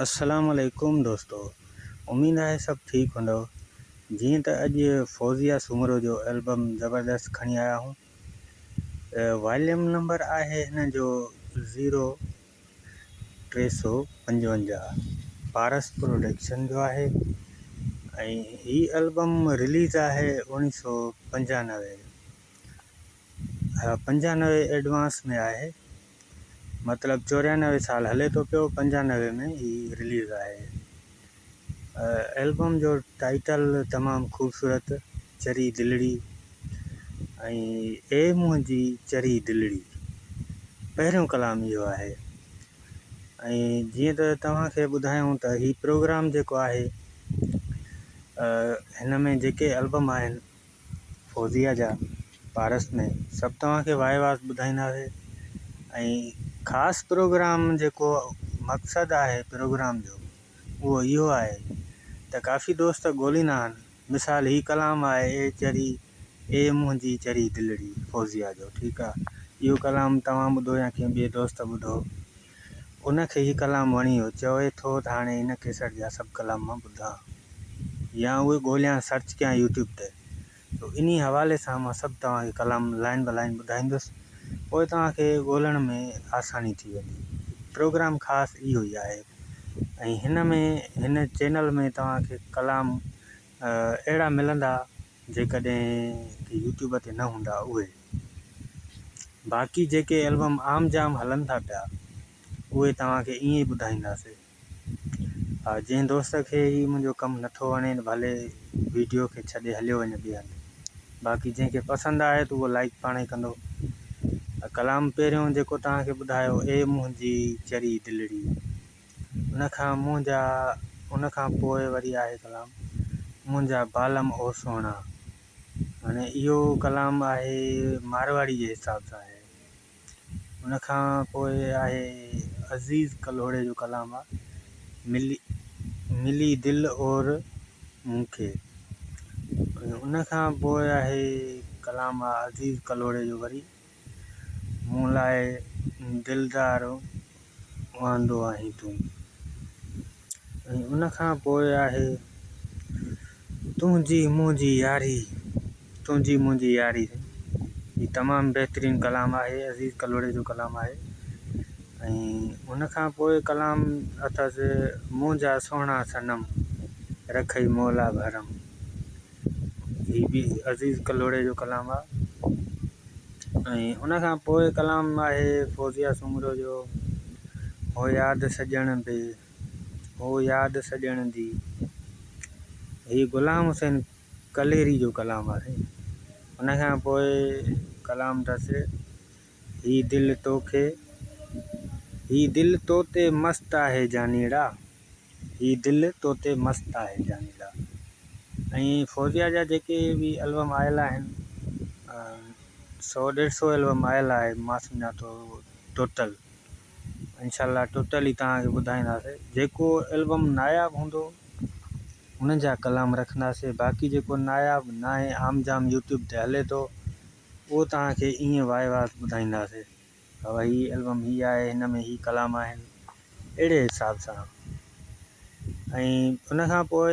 السلام عليڪم دوستو اميد آهي سڀ ٺيڪ هوندؤ جيئن ته اڄ فوزيه سومرو جو البم زبردست کڻي آيا آهيون واليم نمبر آهي هن جو زيرو 355 پارس پروڊڪشن جو آهي ۽ هي البم رليز آهي 1995 95 ايڊوانس ۾ آهي مطلب 94 سال هلي ٿو پيو 95 ۾ هي رليز آهي البم جو ٽائيٽل تمام خوبصورت چري دلڙي ۽ اي منهنجي چري دلڙي پهريون ڪلام اهو آهي ۽ جيئن ته توهان کي ٻڌايون ته هي پروگرام جيڪو آهي هن ۾ جيڪي البم آهن فوزيه جا پارس ۾ سڀ توهان کي واء واز ٻڌائينداسين ۽ خاص پروگرام جيڪو مقصد آهي پروگرام جو اهو اهو آهي ته ڪافي دوست ڳوليندا آهن مثال هي ڪلام آهي اي چري اي منهنجي چري دلڙي فوزيه جو ٺيڪ آ اهو ڪلام توهان ٻڌو يا ڪنهن ٻئي دوست ٻڌو ان کي هي ڪلام وڻي ويو چوي ٿو ته هاڻي هن ڪيسٽ جا سڀ ڪلام مان ٻڌان يا اهي ڳوليان سرچ ڪيان يوٽيوب تي تو انهي حوالي سان مان سڀ توهان کي ڪلام لائين به لائين ٻڌائيندس پوء توهان کي ڳولڻ ۾ آساني ٿي ويندي پروگرام خاص اهو ئي آهي ۽ هن ۾ هن چينل ۾ توهان کي ڪلام اهڙا ملندا جيڪڏهن يوٽيوب تي نه هوندا اهي باقي جيڪي البم عام جام هلن ٿا پيا اهي توهان کي ائين ئي ٻڌائينداسي ها جنهن دوست کي هي منهنجو ڪم نٿو وڻي ته ڀلي ويڊيو کي ڇڏي هليو وڃي ٻئي هنڌ باقي جنهن کي پسند آهي ته اهو لائڪ پاڻ ئي ڪندو ڪلام پهريون جيڪو توهان کي ٻڌايو اي منهنجي چري دلڙي ان کان منهنجا ان کان پوء وري آهي ڪلام منهنجا بالم او سهڻا هاڻي اهو ڪلام آهي مارواڙي جي حساب سان آهي ان کان پوء آهي عزيز ڪلهوڙي جو ڪلام آهي ملي ملي دل اور مون کي ان کان پوء آهي ڪلام آهي عزيز ڪلهوڙي جو وري مون لاء دلدار واندو آهين تون ۽ ان کان پوء آهي تنهنجي منهنجي ياري تنهنجي منهنجي ياري هي تمام بهترين ڪلام آهي عزيز ڪلهوڙي جو ڪلام آهي ۽ ان کان پوء ڪلام اٿس منهنجا سهڻا صنم رکئي مولا ڀرم هي به عزيز ڪلهوڙي جو ڪلام آ ۽ ان کان پوء ڪلام آهي فوزيه سومرو جو هو ياد سڄڻ به هو ياد سڄڻ جي هي غلام حسين ڪليري جو ڪلام آهي ان کان پوء ڪلام اٿس هي دل توکي هي دل تو تي مست آهي جانيڙا هي دل تو تي مست آهي جانيڙا ۽ فوزيا جا جيڪي به البم آيل آهن سو ڏيڍ سو البم آيل آهي مان سمجهان ٿو ٽوٽل انشاء الله ٽوٽل ئي توهان کي ٻڌائينداسي جيڪو البم ناياب هوندو ان جا ڪلام رکنداسي باقي جيڪو ناياب ناهي عام جام يوٽيوب تي هلي ٿو اهو توهان کي ائين واء واء ٻڌائينداسي بابا هي البم هي آهي هن ۾ هي ڪلام آهن اهڙي حساب سان ۽ ان کان پوء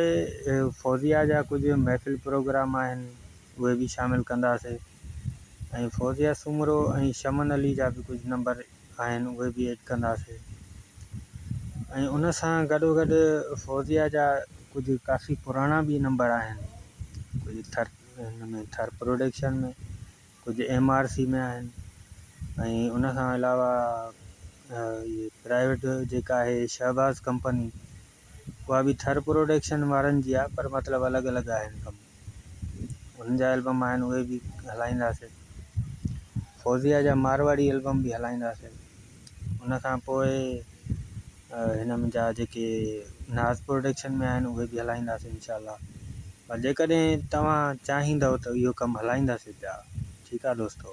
فوزيا جا ڪجهه محفل پروگرام آهن اهي به شامل ڪنداسي ۽ فوزيا سومرو ۽ شمن علي جا به ڪجهه نمبر آهن اهي به ايڊ ڪنداسي ۽ ان سان گڏو گڏ فوزيا جا ڪجهه ڪافي پراڻا به نمبر آهن ڪجهه ٿر هن ۾ ٿر پروڊڪشن ۾ ڪجهه ايم آر سي ۾ آهن ۽ ان کان علاوه اهي پرائيويٽ جيڪا آهي شهباز ڪمپني اها به ٿر پروڊڪشن وارن جي آهي پر مطلب الڳ الڳ آهن ڪم انهن جا البم آهن اهي به هلائينداسين فوزيا جا مارواڙي البم به هلائينداسين ان کان پوء هن جا جيڪي ناز پروڊڪشن ۾ آهن اهي به هلائينداسين انشاء الله پر جيڪڏهن توهان چاهيندؤ ته اهو ڪم هلائينداسين پيا ٺيڪ آهي دوستو.